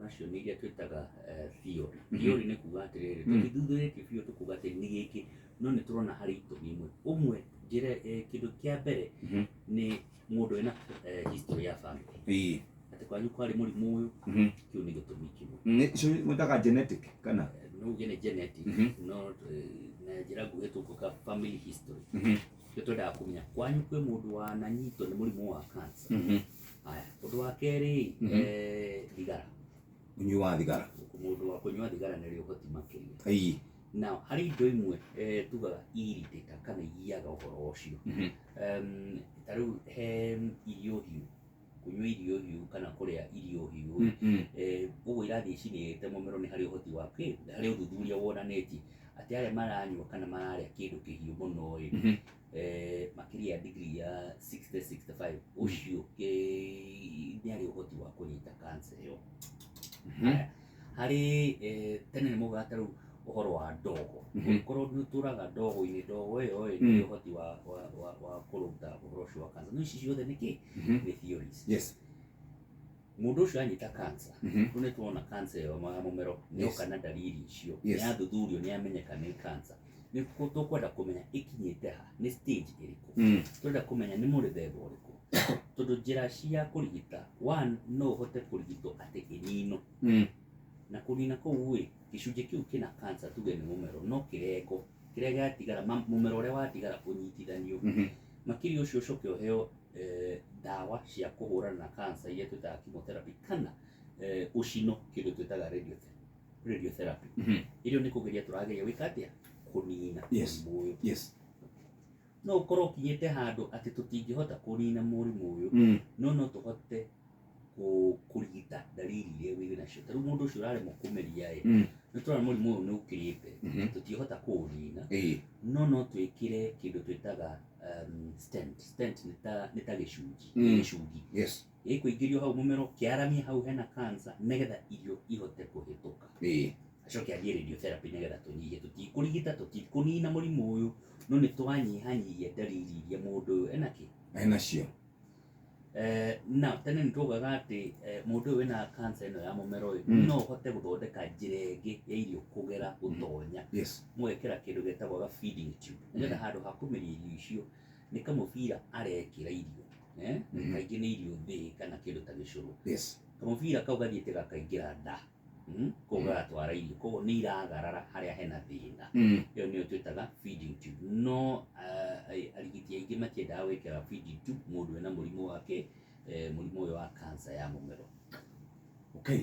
nacio nĩ iria twĩtaga theory. Theory nĩ kuga atĩrĩrĩ, tũtithuthurĩtie biũ tũkuga atĩ nĩ gĩkĩ, no nĩ tũrona harĩ itũmi imwe. Ũmwe njĩra kĩndũ kĩa mbere nĩ mũndũ wĩna history ya family. Atĩ kwanyu kwarĩ mũrimũ ũyũ, kĩu nĩ gĩtũmi kĩmwe. Nĩ icio mwĩtaga genetic kana? No uge nĩ genetic, no na njĩra nguhĩ tũkuga family history. Nĩ twendaga kũmenya kwanyu kwĩ mũndũ wananyitwo nĩ mũrimũ wa cancer. Haya, ũndũ wa kerĩ, thigara. Ũnyui wa thigara. Mũndũ wa kũnyua thigara nĩ rĩ ũhoti makĩria. Now, harĩ indo imwe tugaga irritator kana igiaga ũhoro ũcio. Ta rĩu he irio hiũ, kũnyua irio hiũ kana kũrĩa irio hiũ, ũguo irathiĩ icinĩte mũmero nĩ harĩ ũhoti wa kĩ, harĩ ũthuthuria wonanĩtie atĩ arĩa maranyua kana mararĩa kĩndũ kĩhiũ mũno ĩ, makĩria ya degree ya 60 65, ũcio nĩ arĩ ũhoti wa kũnyita cancer ĩyo. Haya, harĩ tene nĩ maugaga ta rĩu ũhoro wa ndogo. Ũngĩkorwo nĩ ũtũraga ndogo-inĩ, ndogo ĩyo ĩ, nĩ ũhoti wa kũruta ũhoro ũcio wa cancer. No ici ciothe nĩ kĩ? Nĩ theories. Mũndũ ũcio anyita cancer, rĩu nĩ tuona cancer ĩyo ya mũmero nĩ yoka na dalili icio, nĩ yathuthurio, nĩ yamenyeka nĩ cancer. Nĩ tũkwenda kũmenya ĩkinyĩte ha, nĩ stage ĩrĩkũ. Tũrenda kũmenya nĩ mũthemba ũrĩkũ. Tondũ njĩra cia kũrigita, one, no ũhote kũrigitwo atĩ ĩninwo. Na kũnina kũu ĩ, gĩcunjĩ kĩu kĩna cancer tuge nĩ mũmero, no kĩrengo, kĩrĩa gĩatigara, mũmero ũrĩa watigara ũnyitithanio. Makĩria ũcio ũcoke ũheo ndawa cia kũhũrana na cancer iria twĩtaga chemotherapy kana ũcino kĩndũ twĩtaga radiotherapy. Ĩrĩa nĩ kũgeria tũrageria gwĩka atĩa? Kũnina mũrimũ ũyũ. No ũkorwo ũkinyĩte handũ atĩ tũtingĩhota kũnina mũrimũ ũyũ, no no tũhote kũrigita dalili iria wĩ nacio. Ta rĩu mũndũ ũcio ũraremwo kũmeria ĩ, nĩ tũrona mũrimũ ũyũ nĩ ũkĩrĩte, tũtingĩhota kũũnina, no no twĩkĩre kĩndũ twĩtaga stent. Stent nĩ ta gĩcunji, gĩcungi. Gĩkũingĩrio hau mũmero, kĩaramie hau hena cancer, nĩgetha irio ihote kũhĩtũka. Acoke athiĩ radiotherapy nĩgetha tũnyihie, tũtikũrigita, tũtikũnina mũrimũ ũyũ, no nĩ twanyihanyihia dalili iria mũndũ ũyũ ena kĩ? Enacio. Na tene nĩ twaugaga atĩ mũndũ ũyũ wĩna cancer ĩno ya mũmero ũyũ, no ũhote gũthondeka njĩra ĩngĩ ya irio kũgera gũtonya. Mũgekĩra kĩndũ gĩtagwo ga feeding tube, nĩgetha handũ ha kũmeria irio icio nĩ kamũbira arekĩra irio. Kaingĩ nĩ irio thĩ kana kĩndũ ta gĩcũrũ. Kamũbira kau gathiĩte gakaingĩra nda. Koguo gagatwara irio, koguo nĩ iragarara harĩa hena thĩna. Ĩyo nĩyo twĩtaga feeding tube. No arigiti aingĩ matiendaga gwĩkĩra feeding tube mũndũ wĩna mũrimũ wa kĩ? Mũrimũ ũyũ wa cancer ya mũmero. Okay.